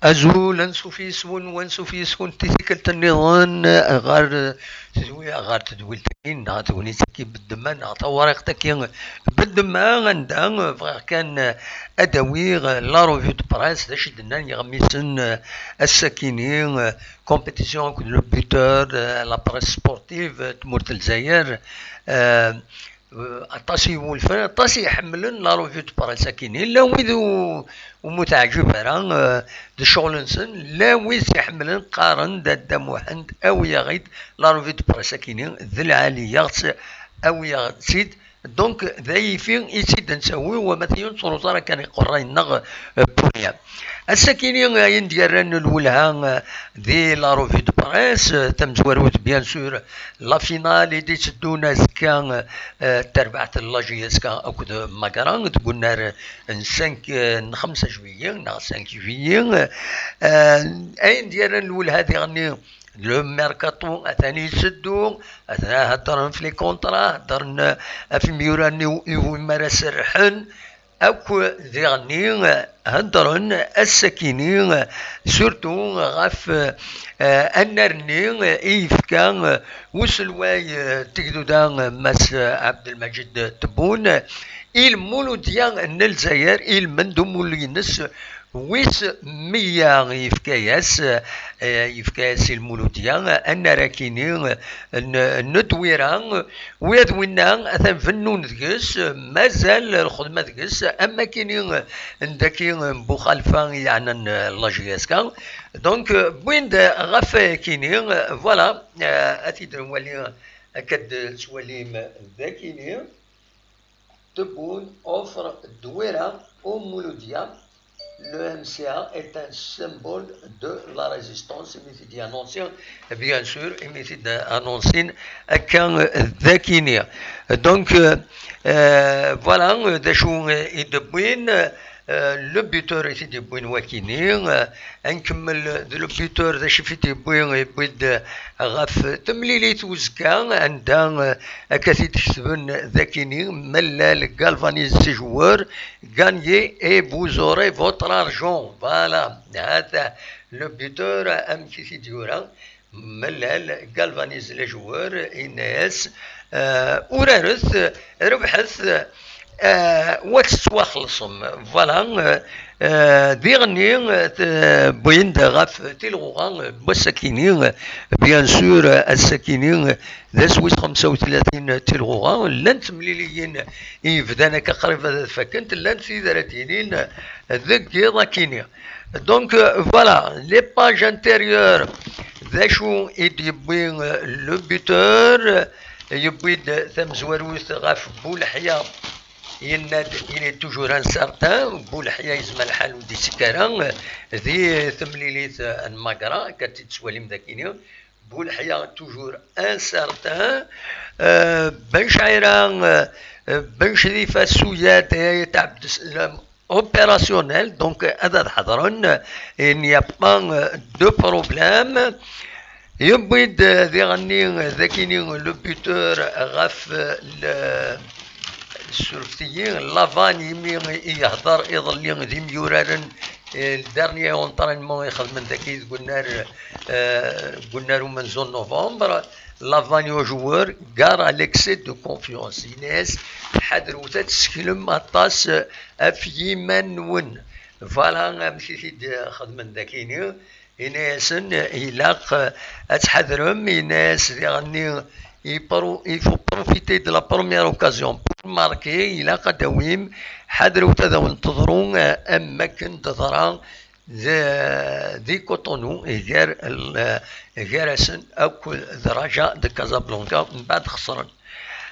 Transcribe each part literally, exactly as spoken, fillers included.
Azul, ansuf yes-wen, wansuf yes-wen i tikkelt nniḍen ɣer tedwi-, ɣer tedwilt-agi neɣ tegnit-agi beddemma neɣ tawriqt-agi beddemma, anda bɣiɣ kan ad awiɣ la revue de presse, d acu i d-nnan yiɣmisen ass-akini, compétition akked le buteur, la presse sportive, tmurt n Lezzayer, aṭas i iwulfen, aṭas i iḥemmlen la revue de presse akini. Llan wid u-, umi ur teɛǧib ara, eh, d ccɣel-nsen, llan wid s-iḥemmlen, qqaren-d a Dda Muḥend, awi-yaɣ-id la revue de presse akini, d lɛali-yaɣ-tt, awi-yaɣ-tt-id. Donc, d ayifi i tt-id-nettawi, wa ma t-, ur nettruẓ ara kan iqerray-nneɣ, eh, pour rien. Ass-akini, ayen d-yerran lwelha, eh, di la revue de presse, eh, tamezwarut, bien sûr, la finale i d-itteddun azekka, eh, tarbaɛt n la J S K akked Magra deg unnar n cinq, eh, n xemsa juillet neɣ cinq juillet. Eh, ayen d-yerran lwelha diɣenni, le mercato atan yetteddu, atan heddren f les contrats, heddren, eh, ɣef imyura-nni i wumi ara serrḥen. Akk diɣenni heddren ass-akini, surtout ɣef, eh, annar-nni i yefka, eh, uselway, eh, n tegduda, eh, Mass Abdelmajid Tebboune, i lmuludya n Lezzayer, i lmend umulli-ines wis meyya, yefka-yas, eh, yefka-yas i lmuludya annar-akini n, n Dwira, ula d winna atan bennun deg-s, mazal lxedma deg-s, am akini n daki n Buxalfa yeɛnan la J S K. Donc, wwin-d ɣef wayakini, voilà, eh, ad t-id-nwali, akka d-tettwalim dakini. Tebboune offre Dwira au Mouloudia. Le M C A est un symbole de la résistance, imi t-id-annonci, bien sûr, imi t-id-annonci akka dakini. Donc, euh, euh, voilà, euh, d acu i d-wwin, euh, le buteur i t-id-yewwin wakini, euh, ad nkemmel d le buteur, d acu i t-id-yewwi, yewwi-d ɣef temlilit uzekka, anda, euh, akka t-id-ketben dakini, Mellal galvanise ses joueurs, gagnez et vous aurez votre argent. Voilà, hata le buteur amek i t-id-yura. Mellal galvanise les joueurs, yenna-yas, euh, uraret, rebḥet, euh, wa tettwaxellṣem. Voilà, euh, euh, diɣenni, euh, t-, wwin-d ɣef tilɣuɣa, euh, n wass-akini, euh, bien sûr, euh, ass-akini, euh, d ass wis xemsa u tlatin tilɣuɣa, llant temliliyin i yebdan akka qrib ad fakkent, llant tid ara d-yinin deg yiḍ akini. Donc, euh, voilà, les pages intérieures, d acu i d-yewwi, euh, le buteur, yewwi-d tamezwarut ɣef Buleḥya, yenna-d il est toujours incertain, Buleḥya yezmer lḥal ur d-ittekk ara, euh, di temlilit, euh, n Magra, akka tt-id-tettwalim dakini. Buleḥya toujours incertain. Euh, Ben Chaïra, euh, euh, Ben Chrifa, Souyad et Abdeslam opérationnel, donc, euh, ad, ad ḥeḍren, euh, il n'y a pas, euh, de problème. Yewwi-d, euh, diɣenni, euh, dakini le buteur ɣef, euh, le, surfet-iyi, Lavani, imi i yehder iḍelli d imyuraren, eh, le dernier entraînement i xedmen daki deg unnar, eh, deg unnar umenzu n novembre, Lavani au joueur, gare à l'excès de confiance. Yenna-yas, ḥadret ad tesseklem aṭas, eh, ɣef yiman-nwen. Voilà amek i t-id-xedmen dakini. Yenna-yasen, ilaq, eh, ad tḥadrem, yenna-yas diɣenni, il pro-, il faut profiter de la première occasion pour marquer, ilaq ad d-tawim, ḥadret ad awen-teḍru, eh, am wakken teḍra d-, di Cotonou, gar l-, gar-asen akked Raja de Casablanca, mbeɛd xesren.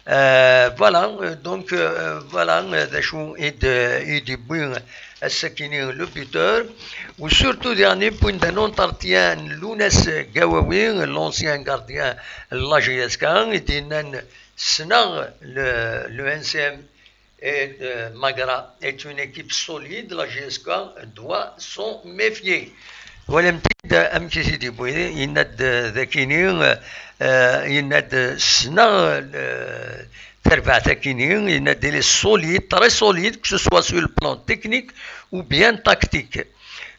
Euh, voilà, euh, donc, euh, voilà, euh, d acu i d-, i d-yewwi ass-akini le buteur, u surtout diɣenni wwin-d un entretien n Lounes Gawawi, l'ancien gardien n la J S K, i d-yennan, ssneɣ le, le N C M et, euh, Magra est une équipe solide, la J S K doit s'en méfier. Twalamt-id amek i t-id-yewwi, yenna-d, euh, dakini, euh, euh, yenna-d, euh, ssneɣ, euh, tarbaɛt akini, yenna-d, il est solide, très solide, que ce soit sur le plan technique ou bien tactique.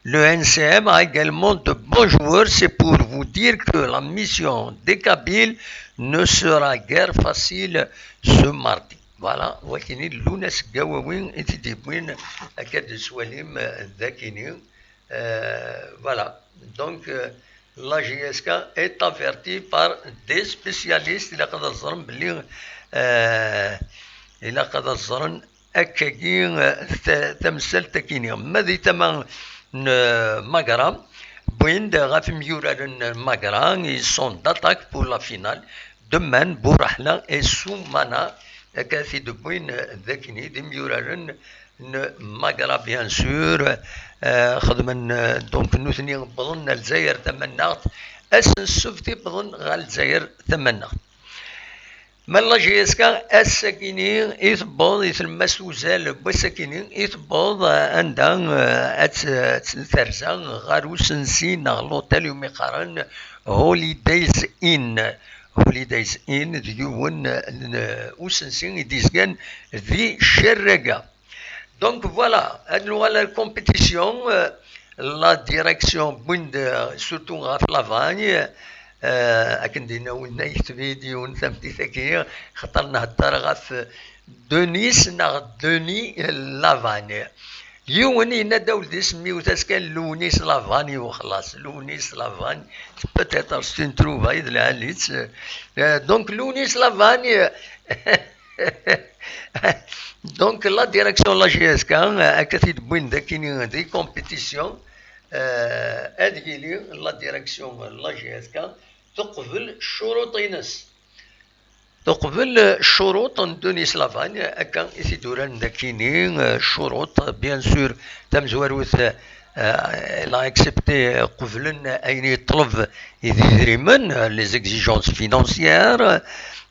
Le N C M a également de bons joueurs, c'est pour vous dire que la mission des Kabyles ne sera guère facile ce mardi. Voilà, wakini lunas gawawi i t-id-yewwin akka d-swalim, euh, dakini. Euh, voilà. Donc, euh, la J S K est avertie par des spécialistes. Ilaq ad ẓren belli, euh, ilaq ad ẓren akkagi, eh, ta-, tamsalt akini. Ma di tama n, eh, Magra, wwin-d ɣef imyuraren n Magra, ils sont d'attaque pour la finale. Demain, Bourahla et Soumana, akka t-id-wwin, eh, d akini, d imyuraren n Magra, bien sûr. Eh, xedmen, eh, donc, nutni wwḍen ar Lezzayer Tamannaɣt. Ass n ssebt i wwḍen ɣer Lezzayer Tamannaɣt. Ma la J S K ass-akini i tewweḍ i tlemmast uzal n wass-akini i tewweḍ, eh, anda, eh, ad tt-, ad tt-terza ɣer usensi neɣ l'hôtel umi qqaren Holidays Inn. Holidays Inn d yiwen n usensi i d-yezgan di Cerraga. Donc voilà, ad nuɣal ar compétition, euh, la direction wwin-d, euh, surtout ɣef Lavagne, euh, akken d-yenna winna yekteb-iyi-d yiwen tameddit-agi, xaṭer nhedder ɣef Denis neɣ Denis Lavagne. Yiwen yenna-d awel-is, mmiwt-as kan Lounis Lavagne u xlaṣ. Lounis Lavagne, peut-être c'est une trouvaille de la Halice. Euh, donc Lounis Lavagne, donc, la direction n la J S K, euh, akka t-id-wwin d akini di compétition, euh, ad yili la direction n la J S K teqbel ccuruṭ-ines. Teqbel, euh, ccuruṭ n Denis Lavagne, akka i t-id-uran d akini, euh, ccuruṭ, bien sûr, tamezwarut, euh, euh, elle a accepté, euh, qeblen ayen yeṭleb d idrimen, euh, les exigences financières.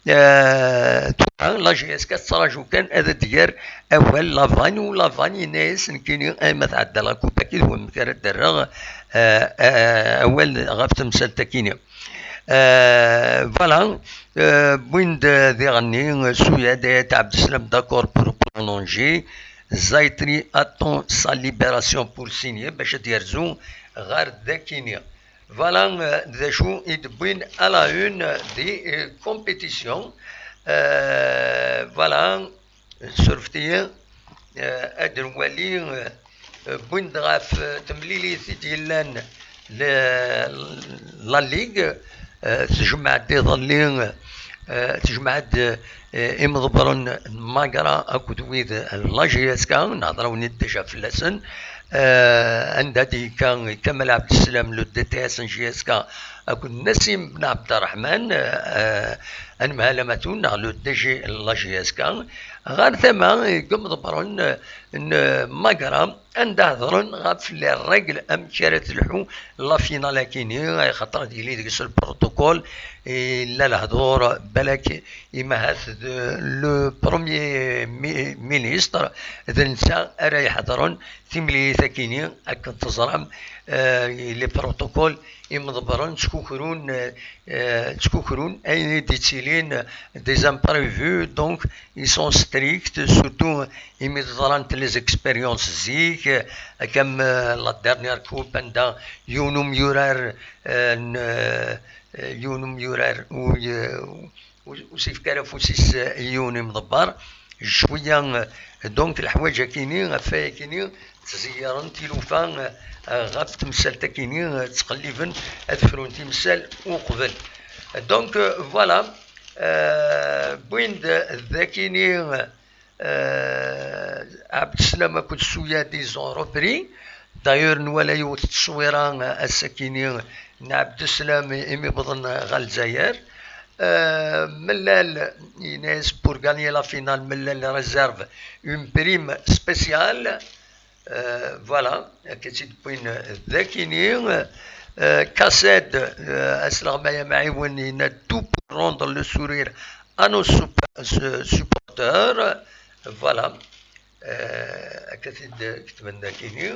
Euh, tura, la J S K tettraǧu kan ad d-ger awal Lavagne, u Lavagne yenna-yas nekkini, ay ma tɛedda la coupe-agi d wamek ara d-rreɣ, euh, euh, awal ɣef temsalt-akini. Euh, voilà, euh, wwin-d diɣenni, Souyad Ayat Abdeslam, d'accord pour prolonger. Zaitri attend sa libération pour signer, bac ad yerzu ɣer dakini. Voilà, euh, d acu i d-wwin à la une di, euh, compétition. Euh, voilà, surfet-iyi, euh, ad nwali, euh, wwin-d ɣef, euh, temlilit i d-yellan le-, la Ligue, euh, tejmeɛ-d iḍelli, euh, tejmeɛ-d, euh, imḍebbren n Magra akked wid n la J S K, nehḍer-awen-id déjà fell-asen, euh, anda d-yekka Kamal Abdeslam, le D T S n J S K, akked Nassim Ben Abderrahman, euh, anemhal amatu neɣ le D G n la J S K, ɣer tama n yimḍebbren, euh, n Magra, anda hedren ɣef les règles amek ara telḥu la finale akini, axaṭer ad yili deg-s le protocole, illa lehdur, balak imahat d le premier mi-, ministre, d netta ara iḥedren timlilit akini, akken teẓram, euh, les protocoles imḍebbren ttkukrun, euh, euh, ttkukrun ayen i d-yettilin, euh, des imprévus, donc ils sont stricts, surtout imi ẓrant les expériences zik, euh, comme, euh, la dernière coupe anda yiwen umyurar, euh, n, euh, yiwen umyurar ur, ur, ur s-yefki ara afus-is, euh, i yiwen imḍebber. Cwiya, euh, donc leḥwayeǧ akini, ɣef waya akini, ttzeyyaren tilufa, euh, ɣef temsalt akini, euh, ttqelliben ad frun timsal uqbel. Donc, euh, voilà, euh, wwin-d dakini, euh, Abdeslam akked Souyad, ils ont repris. D'ailleurs, nwala yiwet n tteswira, euh, ass-akini n Abdeslam imi wwḍen ɣer Lezzayer. Euh, Mellal, yenna-yas, pour gagner la finale, Mellal réserve une prime spéciale. Euh, voilà, akka i tt-id-wwin dakini. Euh, Kased, euh, asleɣmay amɛiwen, yenna tout pour rendre le sourire à nos sup-, su-, supporters. Voilà. Euh, akka i t-id-ketben dakini.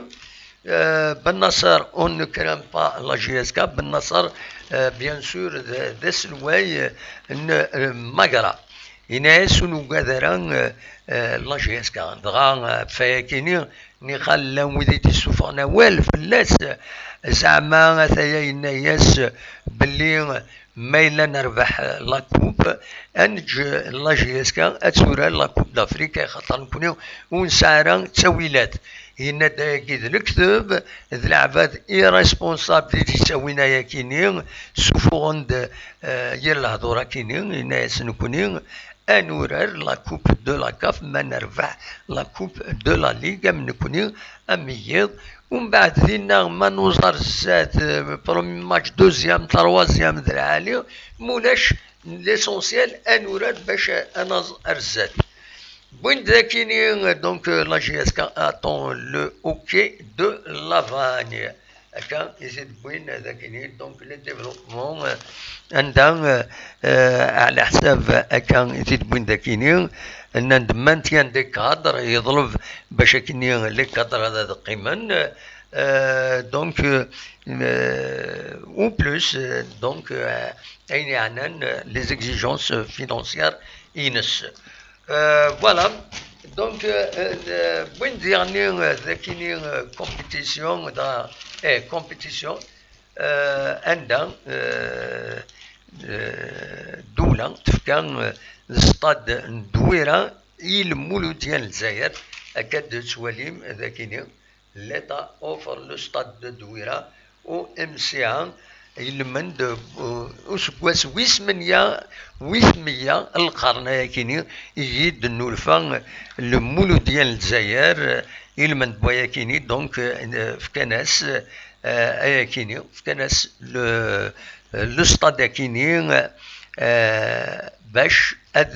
Euh, Ben Nasser, on ne craint pas la J S K. Ben Nasser, euh, bien sûr, d, d aselway, euh, n, euh, Magra. Yenna-yas ur nugad ara, eh, eh, la J S K. Dɣa, eh, ɣef wayakini, niqal llan wid i d-isuffɣen awal fell-as, eh, zeɛma ataya yenna-yas, eh, belli, eh, ma yella nerbeḥ, eh, la coupe, ad neǧǧ, eh, la J S K ad turar la Coupe d'Afrique, axaṭer nekkni ur nesɛi ara ttawilat. Yenna-d ayagi d lekteb, d leɛbad irresponsable i d-yettawin ayakini, ssufuɣen-d, eh, yir lehdur akini, yenna-yas nekkni ad nurar la Coupe de la CAF ma nerbeḥ la Coupe de la Ligue am nekkni am yiḍ. Umbeɛd dinna ma nuẓar zdat, eh, premier match, deuxième, troisième d lɛali, mulac, l'essentiel ad nurar bac ad naẓ ar zdat. Wwin-d dakini, donc, euh, la J S K attend le hockey de Lavagne. Akka i t-id-wwin dakini, donc, le développement, euh, anda, euh, euh, ɛla ḥsab akka i t-id-wwin dakini, nnan-d maintien des cadres, yeḍleb bac akini les cadres ad, ad qqimen, euh, donc, euh, euh, ou plus, euh, donc, euh, ayen yeɛnan, euh, les exigences financières ines. Euh, voilà. Donc, euh, euh, euh, wwin-d diɣenni, euh, dakini, euh, compétition, da, eh, compétition, euh, anda, euh, euh, ddula tefka, euh, stade n Dwira i Lmuludya n Lezzayer, akka d-tettwalim dakini. L'État offre le stade de Dwira au M C A, ilmend, uh, useggas wis meyya, wis meyya n lqern ayakini, i d-nulfa Lmuludya n Lezzayer, ilmend n wayakini, donc, uh, fkan-as, uh, ayakini, fkan-as le, le stade akini, uh, bac ad,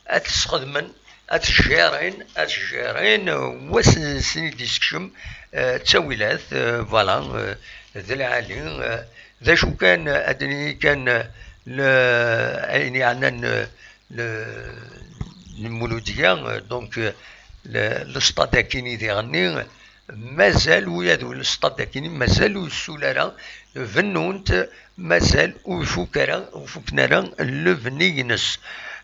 ad t-sxedmen, ad t-jerrin, ad t-jerrin, uh, wa s-, sen-id-isekcem, uh, ttawilat, uh, voilà, uh, d lɛali, uh, d acu kan, uh, ad d-nini kan, uh, le, ayen yeɛnan, uh, le, Lmuludya, uh, donc, uh, le, le stade akini diɣenni, uh, mazal, ula d le stade akini, mazal ur yessul ara, bennun-t, mazal ur ifuk ara, ur fuken ara lebni-ines.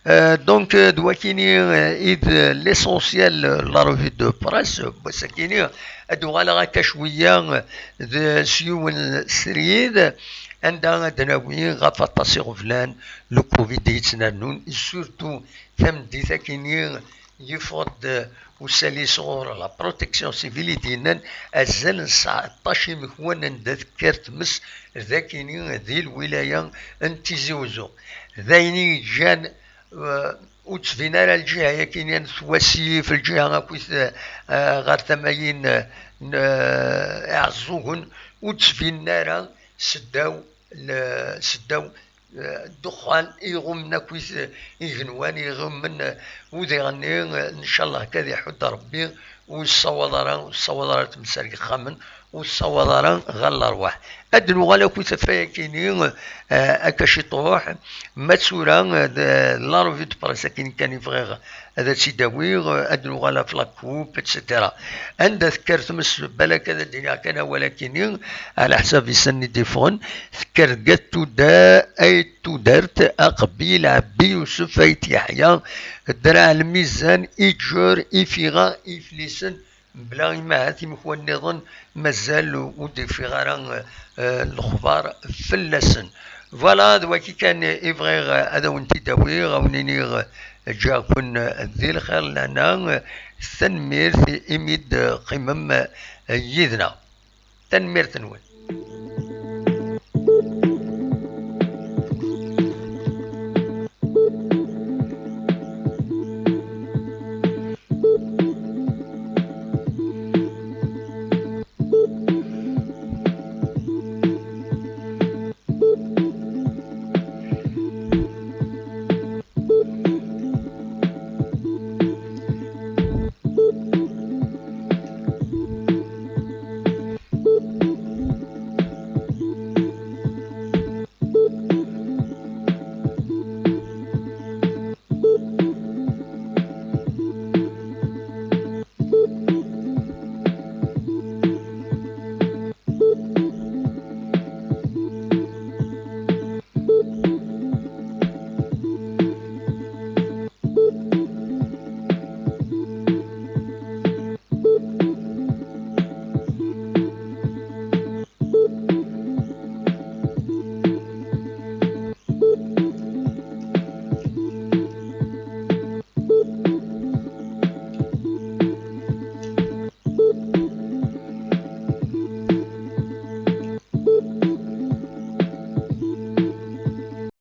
Euh, donc, euh, d wakini, euh, i d l'essentiel, euh, la revue de presse, euh, n wass-akini, ad uɣaleɣ akka cwiya, euh, d, s yiwen srid, anda ad d-nawi ɣef aṭas iɣeblan, le covid i yettnernun, surtout tameddit akini, yeffeɣ-d usali sɣur la protection civile i d-yennan azal n seɛṭac imekwanen d adkar tmes dakini di lwilaya n Tizi Uzzu. D ayen i yeǧǧan, eh, ur d-tbin ara lǧiha-yakini n Twasif, lǧiha akkit, eh, ɣer tama-yin, eh, n, eh, Iɛeẓẓugen, ur d-tbinen ara seddaw, le-, seddaw eh, ddexxan, iɣummen akkit, eh, igenwan, iɣummen, eh, udiɣ-nni, eh, ncallah akka ad iḥudd Rebbi, ur yessawaḍ ara, ur yessawaḍ ara temsal yexxamen, ur yessawaḍ ara ɣer lerwaḥ. Ad nuɣal akkit ɣef wayakini, eh, akka ciṭuḥ, ma d tura, eh, d, la revue de presse akin kan i bɣiɣ ad tt-id-awiɣ, ad nuɣal ɣef la coupe, et cetera. Anda tekker tmes, balak ad d-iniɣ kan awal akini, ɛla ḥsab isan i d-iffɣen, tekker deg at tudda, ay tudert, aqbil, ɛebbi yusef, ayt yeḥya, draɛ lmizan, iǧur, ifiɣa, iflisen, mebla imahat imekwan nniḍen, mazal ur d-ifiɣ ara, eh, lexbar fell-asen. Voilà, d waki kan i bɣiɣ ad awen-t-id-awiɣ, ad awen-iniɣ ǧǧiɣ-ken di lxir lehna, tanemmirt imi d-teqqimem yid-neɣ. Tanemmirt-nwen.